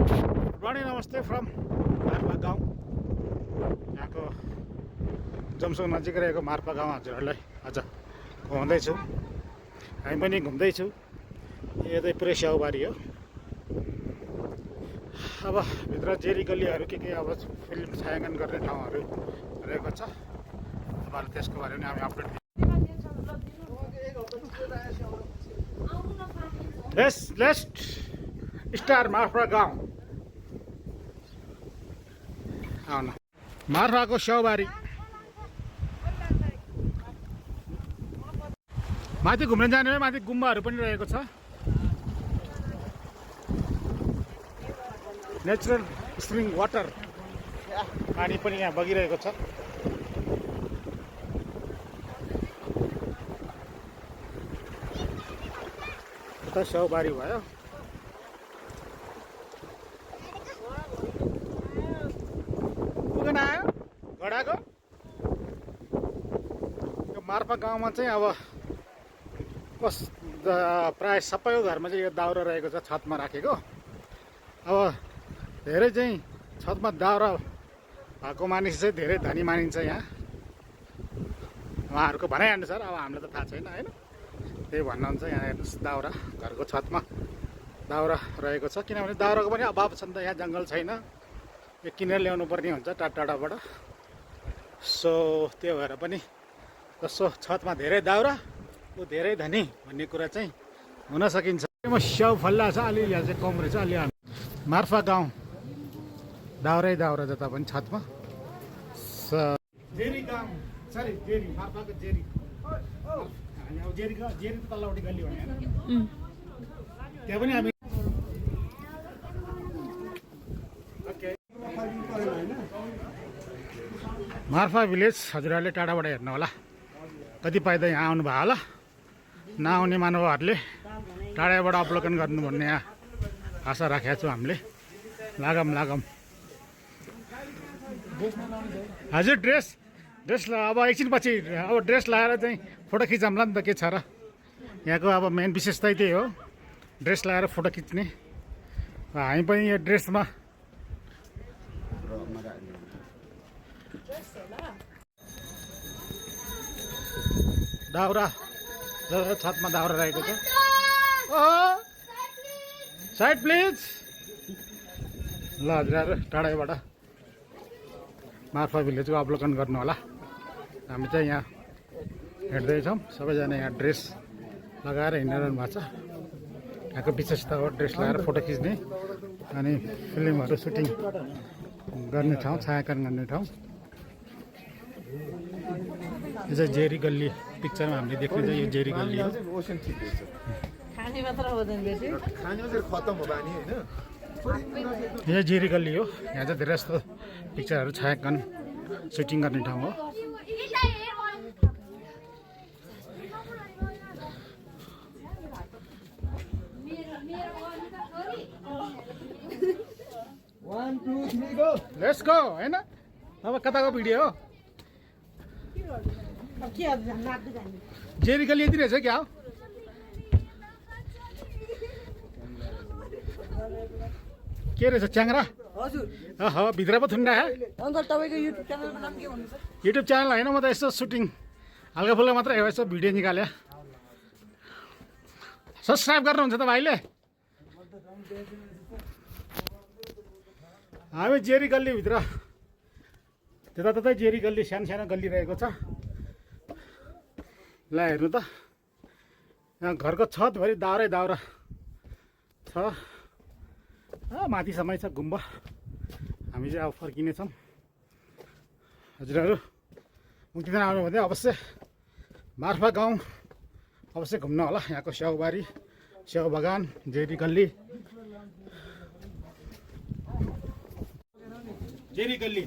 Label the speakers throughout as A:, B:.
A: Morning नमस्ते from Marpha गाउँ। यहाँको जमसङ नजिक रहेको मार्फा गाउँ हजुरहरूलाई आज घुमाउँदैछु। हामी पनि घुम्दैछु। यतै पुरै स्याउबारी हो। अब भित्र जेरी गल्लीहरू के अब फिल्म छायाङ्कन गर्ने ठाउँहरू रहेको छ। तपाईँहरूले त्यसको बारेमा हामी अपडेट लेट्स स्टार मार्फा गाउँ। आउन मार्फाको स्याउबारी माथि घुम्न जाने हो। माथि गुम्बाहरू पनि रहेको छ। नेचुरल स्प्रिङ वाटर पानी पनि यहाँ बगिरहेको छ। उता स्याउबारी भयो। पुगेन आयो गडाको यो मार्फा गाउँमा चाहिँ अब प्राय सबैको घरमा चाहिँ यो दाउरा रहेको छ, छतमा राखेको। अब धेरै चाहिँ छतमा दाउरा भएको मानिस चाहिँ धेरै धनी मानिन्छ यहाँ, उहाँहरूको भनाइअनुसार। अब हामीलाई त थाहा छैन होइन, त्यही भन्नुहुन्छ। यहाँ हेर्नुहोस् दाउरा, घरको छतमा दाउरा रहेको छ। किनभने दाउराको पनि अभाव छ नि त, यहाँ जङ्गल छैन, यो किनेर ल्याउनु पर्ने हुन्छ टाढाबाट। सो त्यो भएर पनि जसो छतमा धेरै दाउरा ऊ धेरै धनी भन्ने कुरा चाहिँ हुन सकिन्छ। म स्याउ फल्ला छ, अलि यहाँ चाहिँ कम रहेछ। अलि मार्फा गाउँ दाउरै दाउरा जता पनि छतमा। जेरी गाउँ सरी जेरी मार्फाको जेरी। अब जेरी त तल्लोपट्टि गल्ली भने होइन, त्यहाँ पनि हामी मार्फा भिलेज हजुरहरूले टाढाबाट हेर्नु होला। कतिपय त यहाँ आउनुभयो होला, नआउने मानवहरूले टाढाबाट अवलोकन गर्नु भन्ने आशा राखेका छौँ हामीले। लागम हजुर ड्रेस अब एकछिनपछि अब ड्रेस लगाएर चाहिँ फोटो खिचाउँला नि त, के छ र। यहाँको अब मेन विशेषता त्यही हो, ड्रेस लगाएर फोटो खिच्ने। हामी पनि यो ड्रेसमा दाउरा छतमा दाउरा रहेको छ। Side please. ल हजुरहरू टाढाबाट मार्फा भिलेजको अवलोकन गर्नु होला। हामी चाहिँ यहाँ हेर्दैछौँ, सबैजना यहाँ ड्रेस लगाएर हिँडिरहनु भएको छ। यहाँको विशेषता हो ड्रेस लगाएर फोटो खिच्ने अनि फिल्महरू सुटिङ गर्ने ठाउँ, छायाङ्कन गर्ने ठाउँ। यो चाहिँ जेरी गल्ली, पिक्चरमा हामीले देख्ने चाहिँ यो जेरी गल्ली हो। यो जेरी गल्ली हो। यहाँ चाहिँ धेरै जस्तो पिक्चरहरू छायाङ्कन सुटिङ गर्ने ठाउँ हो। लेट्स गो होइन। अब कताको भिडियो हो? जेरी गल्ली यति रहेछ क्या हो? के रहेछ च्याङ्रा? हजुर भित्र पो थुन्डा है अङ्कल। तपाईँको युट्युब च्यानलको नाम के भन्नु? युट्युब च्यानल होइन, म त यसो सुटिङ हल्का फुल्का मात्रै हो, यसो भिडियो निकाले। सब्सक्राइब गर्नुहुन्छ त भाइले? हामी जेरी गल्लीभित्र त्यताततै जेरी गल्ली, सानो सानो गल्ली रहेको छ। ल हेर्नु त, यहाँ घरको छतभरि दाउरै दाउरा छ। माथिसम्मै छ गुम्बा। हामी चाहिँ अब फर्किनेछौँ। हजुरहरू मुक्तिदान आउनु भने अवश्य मार्फा गाउँ अवश्य घुम्नु होला। यहाँको स्याउबारी, स्याउ बगान, जेरी गल्ली, जेरी गल्ली।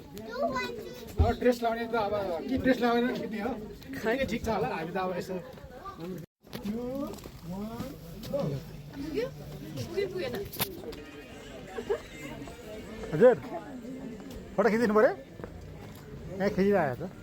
A: अब ड्रेस लगाउने त अब के ड्रेस लगाउने के हो खै ठिक छ होला। हामी त अब यसो हजुर फोटो खिचिदिनु पऱ्यो। यहाँ खिचिरहेको छ।